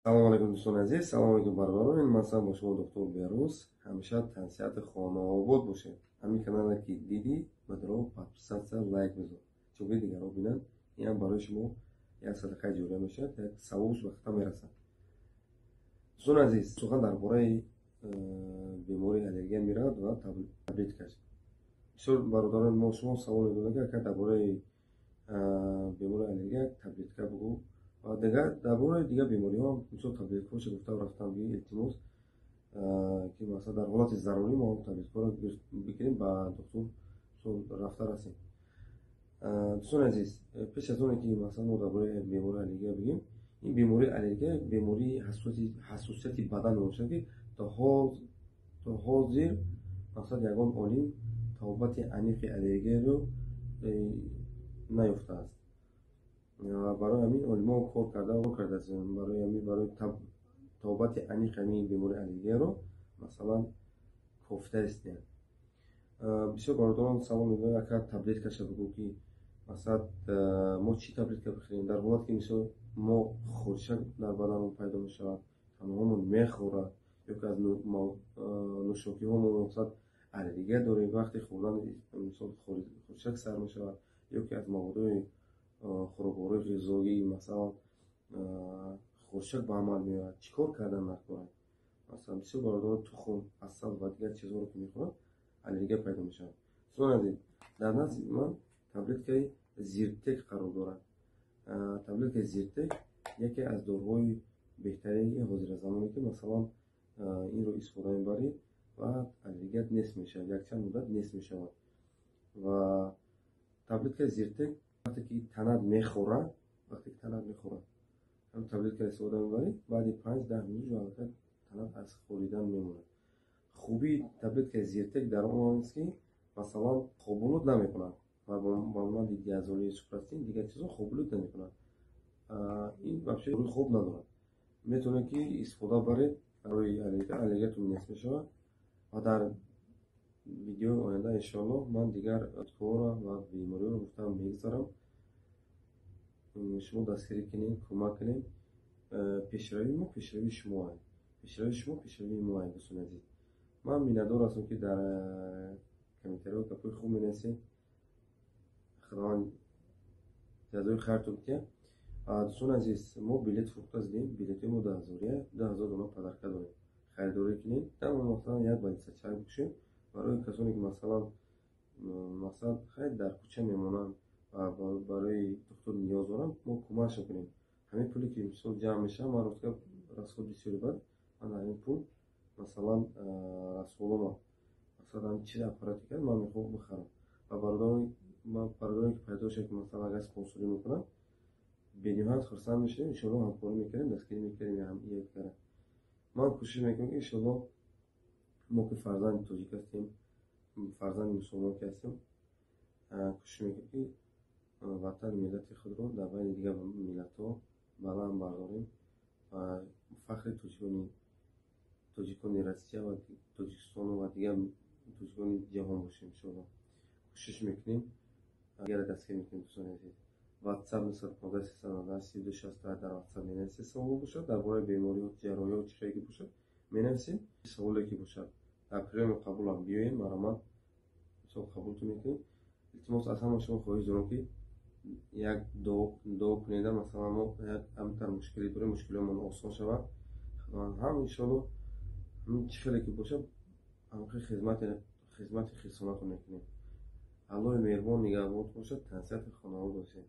Салом алейкум, дӯстони азиз, салом алейкум, бародарон. Ин ман бо шумо доктор Берӯз. Ҳамеша тансиҳати хонаобод бошед. Ҳамин канале ки дидӣ, бадро подписаться, лайк бизор, чунки дигарҳо бинанд. Ин ҳам барои шумо як садақаи ҷория мешавад, як савобш ба хата мерасад. Дӯстони азиз, сухан дар бораи бемории аллергия меравад ва таблеткаш. Бисёр бародарони мо шумо савол медоданд, ки ака, дар бораи бемории аллергия таблетка бугӯ ва дигар дар бораи дигар бемориҳо мисол таблеткаҳоша гуфта рафтам, ки илтимос, ки масалан дар ҳолати зарурӣ мо таблеткаҳоро бигирем, ба доктор рафта расем. Дӯстони азиз, пеш аз оне ки масалан мо дар бораи бемории аллергия бигем, ин бемории аллергия бемории ҳассосияти бадан мебошад, ки то ҳозир масалан ягон олим табобати аниқи аллергияро наёфтааст. Барои ҳамин олимҳо кор кардааст, барои ҳамин, барои табобати аниқи ҳамин бемории аллергияро масалан кофта истиянд. Бисёр бародарон савол медоданд: ака, таблеткаша бигӯ, ки масалан мо чӣ таблетка бихӯрем дар ҳолате ки мисол мо хоришак дар баданмон пайдо мешавад, танҳомон мехӯрад ё ки аз нӯшокиҳо мо масалан аллергия дорем, вақти хӯрдан мисол хоришак сар мешавад, ё ки аз маводҳои хӯроквории ғизоӣ масалан хоришак ба амал меояд, чӣ кор кардан даркор? Масалан, бисёр бародарон тухм, асал ва дигар чизҳоро ки мехӯранд, аллергия пайдо мешавад. Дӯстони азиз, дар назди ман таблеткаи Зиртек қарор дорад. Таблеткаи Зиртек яке аз доруҳои беҳтарини ҳозиразамоне, ки масалан инро истифода мебаред ва аллергият нест мешавад, якчанд муддат нест мешавад. Ва таблеткаи Зиртек вақте ки танат мехӯрад, вақте ки танат мехӯрад, ҳам таблеткаро истифода мебаред, баъди 5-10 минут аллакай танат аз хоридан мемонад. Хубии таблеткаи Зиртек дар он аст, ки масалан хоболуд намекунад ва ба монанди диазолин, супрастин, дигар чизҳо хоболуд намекунад. Ин вообще хоб надорад, метавонед ки истифода баред барои аллергия, аллергиятон нест мешавад. Ва дар видеои оянда иншоаллоҳ ман дигар кора ва бемориҳоро гуфтам мегузарам. Шумо дастгирӣ кунед, кӯмак кунед. Пешравии мо пешравии шумо, пешравии шумо пешравии мо. Дӯстони азиз, ман миннатдор ҳастам, ки дар комментариҳо гапҳои хуб менависед. Худованд ҷазои хайртон диҳад. Дӯстони азиз, мо билет фурӯхта задем, билетҳои мо 10 ҳазория, 2000 дона подарка дорем. Харидорӣ кунед, масалан як больницачак бикушем барои касоне ки масалан хайр дар кӯча мемонанд ва барои духтур ниёз доранд, мо кӯмакшон кунем. Ҳамин пуле ки мисол ҷамъ мешавад, ман ростга расход бисёре бад, ман дар ин пул масалан расходома, масалан чизи аппарате кард, ман мехоҳам бихарам. Ва бародароне ки пайдо шавад, ки масалан агар спонсорӣ мекунанд, бениҳоят хурсанд мешавем. Иншоаллоҳ ҳамкорӣ мекунем, дастгирӣ мекунем якдигара. Ман кӯшиш мекунам, ки иншоаллоҳ мо ки фарзанди тоҷик ҳастем, фарзанди мусулмон ки ҳастем, кӯшиш мекунем, ки ватани миллати худро дар байни дигар миллатҳо баланд бардорем ва фахри тоҷикони Россия ва Тоҷикистону ва дигар тоҷикони ҷаҳон бошем. Иншоаллоҳ кӯшиш мекунем, дигарро дастгирӣ мекунем. Дӯстони азиз, WhatsApp 915 398 32 68, дар WhatsApp менависед. Саволо бошад дар бораи бемориҳо, ҷарроҳиҳо, чӣ хеле ки бошад, менависед. Саволе ки бошад, дар приёми қабулам биёем, марҳамат, мисол қабултон мекунем. Илтимос, аз ҳама шумо хоҳиш дорам, ки як дуо кунеда. Масалан, мо як камтар мушкилӣ дорем, мушкилиҳомон осон шавад. Худованд ҳам иншоаллоҳ ҳамин чӣ хеле ки бошад, ҳамхел хизмати хирсонатон мекунем. Аллоҳи меҳрубон нигаҳбонтон бошад, тансиҳати хонавод бошед.